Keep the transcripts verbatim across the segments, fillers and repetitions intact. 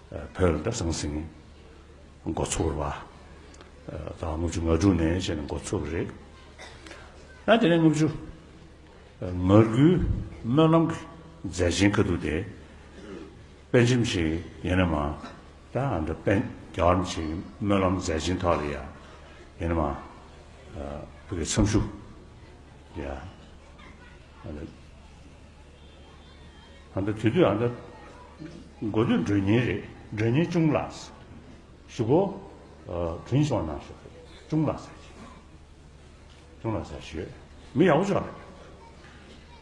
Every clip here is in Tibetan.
བོད་ལ་ད་ཟང་ཟིང་འགོ་ཚུགས་པ་རེད་པ། ད་ལྔ་བཅུ་ང་དྲུག་ནས་བྱས་ནས་འགོ་ཚུགས་པ་རེད། ད་དེ་ནས་ལྔ་བཅུ་ང་དགུའི་སྨོན་ལམ་གྱི་མཛད་ཆེན་ཁ་ཐུག་དེ། པཎ་ཆེན་ཞིག་ཡིན་ན་མ། ད་ཨ་འདྲ་པཎ་རྒྱལ་བ་རིན་པོ་ཆེའི་སྨོན་ལམ་མཛད་ཆེན་ཐོག་ལ་ཡ། ཡིན་ན་མ། བོད་ཀྱི་མཚམས་ཞུ། ཡ། ཨ་འདྲ། ཨ་འདྲ་དེ་དུས་ཨ་འདྲ། འགོ་སྟོད་མགྲོན་གཉེར་རེད། མགྲོན་གཉེར་གཅུང་ལགས། གཞུག་གུ། དྲིན་ཆེན་གནང་ཞུ། གཅུང་ལགས་ཟེར་གྱི། གཅུང་ལགས་ཟེར་ཞུས། མི་ཡག་པོ་ཅིག་རེད།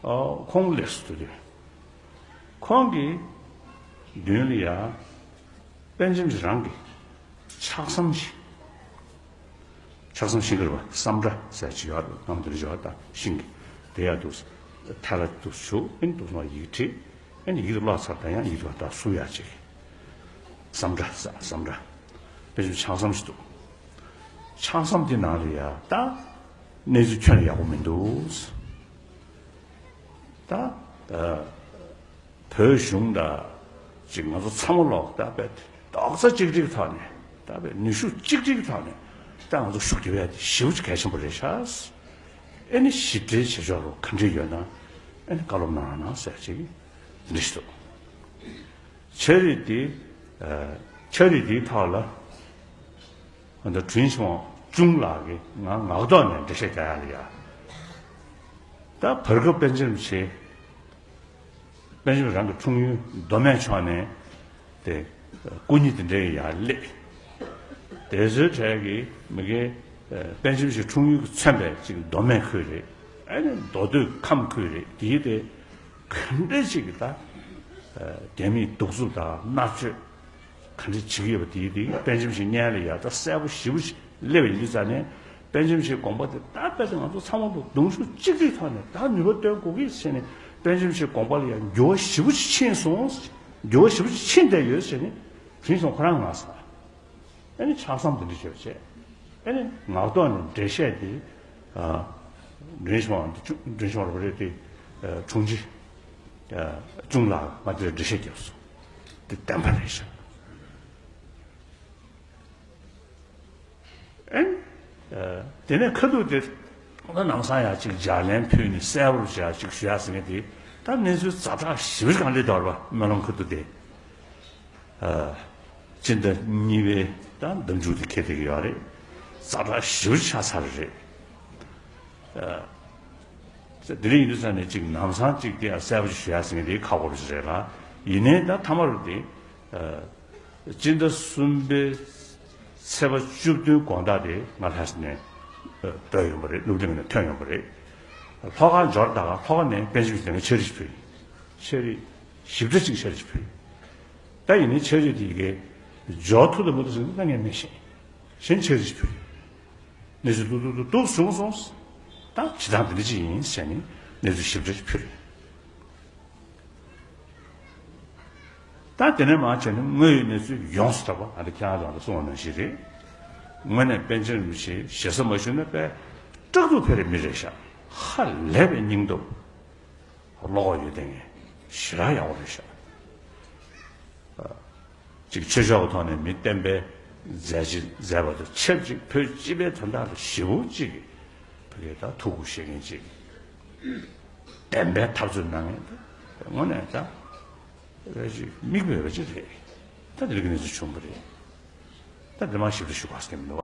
ཨ། ཁོང་སླེབས་སོང་དུས། ཁོང་གི་མདུན་ལ་ཡ། པཎ་ཆེན་རང་གི་ཕྱག་མཚམས་ཤིག་ཕྱག་མཚམས་ཤིང་གི་རེད་པ། སམ་ཕྲ་ཟེར་གྱི་ཡོད་རེད། སྔ་མོ་དེ་འདྲ་ཡོད་རེད། ད་ཤིང་གི་དེ་ཡ་འདུག་ཐལ་བ་འདུག་བྱུགས། ཨ་ནི་འདུག་སེ་ཡིག་བྲིས། ཨ་ནི་ཡིག་དེ་ཀློག་ཚར། ད་ཡང་ཡིག་དེ་ད་བསུབ་ཡ་ཅིག་སམ་ཕྲ་ཟེར། སམ་ཕྲ། པཎ་ཆེན་ཕྱག་མཚམས་ཤིག་འདུག་ཕྱག་མཚམས་དེ་ནང་ལ་ཡ་ད་གནས་ཚུལ་ཁྱོན་ནས་ཡག་པོ་མི་འདུག་ད། ཨ། བོད་གཞུང་དང་ཅིག་ང་ཚོ་ཚང་མ་ལོག་ད་དཔེ་རྡོག་རྩ་གཅིག་སྒྲིལ་ཐོག་ནས། ད་དཔེ་ནུས་ཤུགས་གཅིག་སྒྲིལ་ཐོག་ནས། ད་ང་ཚོ་ཤུགས་རྒྱབ་ཡ་དེ་ཞེ་པོ་ཅིག་གལ་ཆེན་པོ་རེད་ཤག་ཨ་ནི་ཞིབ་ཕྲའི་བྱེད་ཕྱོགས་རུ་ག་འདྲ་ཡོད་ན། ཨ་ནི་བཀའ་སློབ་གནང་རོགས་གནང་ཟེར་ཅིག་འདི་འདྲ་ཞིག་འདུག་འཆར་རེ་དེ། ཨ། འཆར་རེ་དེའི་ཐོག་ལ། ཨ་ད་དྲིན་ཆེན་གཅུང་ལགས་ཀྱིས་ང་ངག་ཐོག་ནས་འགྲེལ་བཤད་རྒྱག་ཡ་ལ་ཡ། ད་བར་སྐབས་པཎ་ཆེན་རིན་པོ་ཆེ། པཎ་ཆེན་རང་གི་འཁྲུངས་ཡུལ་མདོ་སྨད་ཕྱོགས་ནས་དེ་སྐུ་ཉིད་དེ་འདྲའི་ཡར་སླེབས། དེ་ཚོའི་གྲས་ཀྱི་མི་སྒེར་པཎ་ཆེན་རིན་པོ་ཆེ་འཁྲུངས་ཡུལ་གྱི་མཚོན་པའི་ཅིག་མདོ་སྨད་ཁུལ་རེད། ཨ་ནི་མདོ་སྟོད་ཁམས་ཁུལ་རེད། དེའི་དེ་ག་འདྲ་ཅིག་གི་ད་རྒྱ་མིས་གདུག་རྩུབ་དང་མནར་གཅོད། ག་འདྲ་བྱེད་ཀྱི་ཡོད་པ་དེའི་དེ་པཎ་ཆེན་རིན་པོ་ཆེའི་སྙན་ལ་ཡ་ད་གསལ་པོ་ཞེ་པོ་ཞིག་སླེབས་པ་ཡིན་དུས་ཙང་ནས། པཎ་ཆེན་རིན་པོ་ཆེའི་དགོངས་པ་དེ་ད་དཔེ་ད་ང་ཚོ་ཚང་མ་ལ་གདུང་ཤུགས་གཅིག་སྒྲིལ་ཐོག་ནས་ད་ནུས་པ་བཏོན་དགོས་ཀྱི་ཟེར་ནས། པཎ་ཆེན་རིན་པོ་ཆེའི་དགོངས་པ་ལ་ཡང་འགྱུར་བ་ཞེ་པོ་ཞིག་ཕྱིན་སོང་། འགྱུར་བ་ཞེ་པོ་ཞིག་ཕྱིན་བསྡད་ཡོད་ཟེར་ནས་དྲིན་སོང་ཁོ་རང་ང་ཟེར། ཨ་ནི་ཕྱག་མཚམས་དེ་འདྲ་བྱས་པ་བྱས། ཨ་ནི་ངག་ཐོག་ནས་འགྲེལ་བཤད་དེ། ཨ། མགྲོན་ཆེན་པ་འདི་ཆུ་མགྲོན་ཆེན་པ་རེད་པ་རེད་དེ། ཨ། དྲུང་ཆེ། ཨ། གཅུང་ལགས་ང་དེར་འགྲེལ་བཤད་རྒྱབ་སོང་། དེ་བདེན་པ་རེད་ཤག་ཨེ། ཨ། དེ་ནས་ཁ་ཐུག་དེ། ད་ནམ་སང་ཡང་ཅིག་ལྗགས་ལན་ཕུལ་ནས་གསལ་པོར་བྱས་ཅིག་ཞུ་ཡ་ཟེར་མཁན་དེ། ད་གནས་ཚུལ་ཛ་དྲག་ཞེ་པོ་གང་འདྲ་འདུག་རེད་པ། སྨོན་ལམ་ཁ་ཐུག་དེ། ཨ། སྤྱི་ཟླ་གཉིས་པའི་ད་ཟླ་མཇུག་དེ་འཁེལ་བསྡད་ཀྱི་ཡོད་རེད། ཛ་དྲག་ཞེ་པོ་ཆགས་ཚར་རེད། ཨ། དེ་འདྲ་ཡིན་དུས་ཙང་ནས་ཅིག་ནམ་སང་ཅིག་དེ་ཡང་གསལ་པོ་ཞིག་ཞུ་ཡ་ཟེར་མཁན་དེ་ཁག་པོ་ཞིག་རེད་ལ། ཡིན་ནའི་ད་མཐའ་མ་རུ་དེ། ཨ། སྤྱི་ཟླ་གསུམ་པའི་ཚེས་པ་བཅུ་བདུན་དགོང་དག་དེ་ང་ལྷ་ས་ནས། ཨ། བྲོས་ཡོང་པ་རེད། སློབ་གླིང་ནས་ཐོན་ཡོང་པ་རེད། ལྷོ་ཁ་འབྱོར། ད་ག་ལྷོ་ཁ་ནས་པཎ་ཆེན་རིན་པོ་ཆེ་ལ་འཆར་གཞི་ཕུལ། འཆར་གཞི་ཞིབ་ཕྲ་ཅིག་འཆར་གཞི་ཕུལ། ད་ཡིན་ནའི་འཆར་གཞི་དེ་ཡི་གེ་འབྱོར་ཐུབ་དང་མ་ཐུབ་ཟེར་ན་ད་ངས་མི་ཤེས། གཞན་འཆར་གཞི་ཕུལ། གནས་ཚུལ་ཏུག་ཏུག་ཏུག་ཏུག་བྱུང་སོང་། ད་བྱེད་སྟངས་དེ་འདྲ་ཅིག་ཡིན་ཟེར་ནས་གནས་ཚུལ་ཞིབ་ཕྲ་ཞིག་ཕུལ། ད་དེ་ནས་མར་བྱས་ནས་དངོས་ཡོད་གནས་ཚུལ་ཡོངས་སུ་གྲགས་པ། ཨ། འདི་ཁྱེད་རང་རང་ལ་གསུངས་པ་ནང་བཞིན་རེད། དངོས་གནས་པཎ་ཆེན་རིན་པོ་ཆེ་ཞེ་ས་མ་ཞུས་ན་དཔེ་སྐྲག་སྡུག་འཕེར་བའི་མི་རེད་ཤག་ཧ་ལས་པའི་སྙིང་སྟོབས། བློ་ཁོག་ཡོད་དེ་ངས་ཞེ་དྲག་ཡག་པོ་རེད་ཤག་ཅིག་ཆོས་ཕྱོགས་ཀྱི་ཐོག་ནས་མི་བསྟན་པའི་མཛད་རྗེས་མཛད་པ་དང་ཆབས་ཅིག་བོད་སྤྱི་པའི་དོན་དག་ལ་ཞེ་པོ་ཅིག་བོད་སྐད་དང་ཐུགས་ཁུར་བཞེས་མཁན་ཅིག་བདེན་པའི་འཐབ་རྩོད་གནང་མཁན་དེ་དངོས་གནས་ད་རེ་ཞིག་མིག་དཔེ་བ་ཅིག་རེད། ད་དེ་རིགས་གནས་ཚུལ་བྱུང་བ་རེད། ད་འདི་མ་ཞིབ་ཏུ་ཞུ་དགོས་ཀྱི་མི་འདུག